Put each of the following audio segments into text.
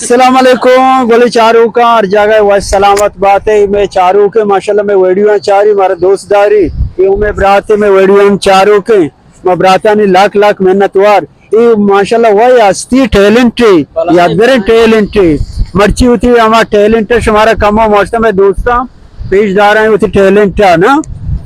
السلام علیکم، گلیں چاروکاں، ہر جاگہ وش سلامت باتے۔ مئے چاروکیں، ماشاءاللہ، مئے ویڈیو چاری، مارا دوست داری، اے مئے براتے، مئے ویڈیو چاروکیں، ما براتانی لاکھ لاکھ منت وار۔ اے ماشاءاللہ وای ہستی ٹیلنٹ ہے، یادگریں ٹیلنٹ ہے۔ مرچی ہوتی ہما ٹیلنٹ ہے شمارا کم و ماشاءاللہ مئے دوستاں پیش داراں ہوتی ٹیلنٹ ہے نا۔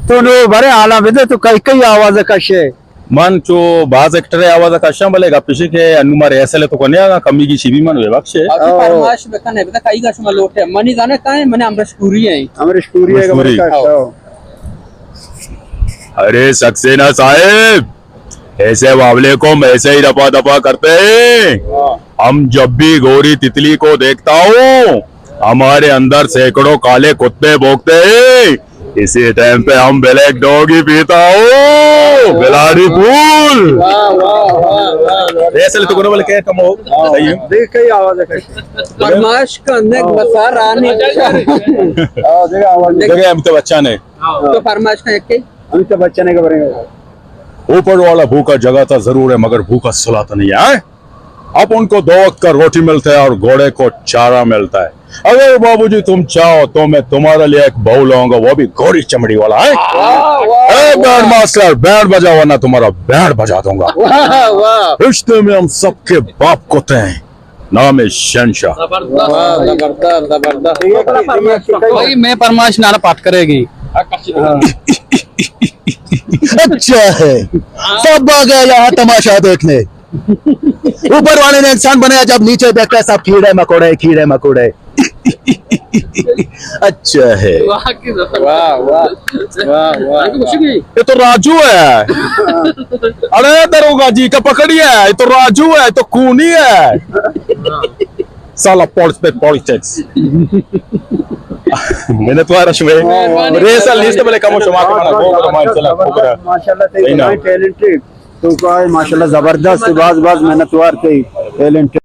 تو نو برے حالاں بدے تو کئی کئی آواز کشے۔ من چو باز ایکٹر آواز کشاں، بلے گپ ایشی کہ انو ما ریہرسل تو کنے آگا، کمی کی شیبی من بے بخشے۔ ابھی او۔ فرمائش بکنے، بتا کئی کا شما لوٹے۔ منی زانے کائیں، منی امریش پوری ہیں۔ امریش پوری ہے، امریش پوری۔ امریش پوری۔ او۔ ارے سکسینا صاحب، ایسے واولے کو میں ایسے ہی رفع دفع کرتے ہیں۔ ہم جب بھی گوری تتلی کو دیکھتا ہوں، ہمارے اندر سینکڑوں کالے کتے بھونکتے ہیں۔ اسی ٹائم پہ ہم بلیک ڈاگ ہی پیتا ہوں، بلاڑی پھول۔ واہ، واہ، واہ، واہ، واہ۔ ایسے لے تو کرو بولے کہ کم ہو۔ صحیح ہے۔ دیکھ کئی آواز ہے۔ فرمائش کا نک بسا رانی۔ ہاں، دیکھ آواز۔ دیکھ۔ دیکھ امیتابھ بچن ہے۔ تو فرمائش کا ایک کے؟ امیتابھ بچن ہے کہ بڑے۔ اوپر والا بھوکا جگاتا ضرور ہے، مگر بھوکا سلاتا نہیں ہے۔ اب ان کو دو وقت کا روٹی ملتا ہے اور گھوڑے کو چارہ ملتا ہے۔ اگر बाबूजी तुम चाहो तो मैं तुम्हारे लिए एक बहू लाऊंगा, वो भी गोरी चमड़ी वाला है। वाह, वाह, ए, वाह। बैंड मास्टर, बैंड बजाओ वरना तुम्हारा बैंड बजा दूंगा। वाह, वाह। रिश्ते में हम सबके बाप को तय हैं। नाम है शहंशाह। زبردست۔ واہ، زبردست، زبردست۔ بھائی، میں فرمائش نانا پٹ کرے گی۔ اچھا ہے، سب آ گئے یہاں تماشا دیکھنے۔ اوپر والے نے انسان بنایا، جب نیچے دیکھتا ہے سب کیڑے مکوڑے، کیڑے مکوڑے۔ اچھا ہے۔ واہ کی زبردست۔ واہ، واہ، واہ، واہ۔ یہ تو راجو ہے۔ ارے داروغہ جی کا پکڑی ہے، یہ تو راجو ہے، یہ تو کونی ہے۔ سالا پولیس پہ پولیٹکس۔ منت وار شمے۔ مہربانی۔ ریہرسل نیست بلے کم و شما کہ منا گو کرو، ما انشاءاللہ خوب کرا۔ ماشاءاللہ، صحیح نا؟ ٹیلنٹ ہے۔ تو کا ہے، ماشاءاللہ زبردست، باز باز منت وار تئی ٹیلنٹ۔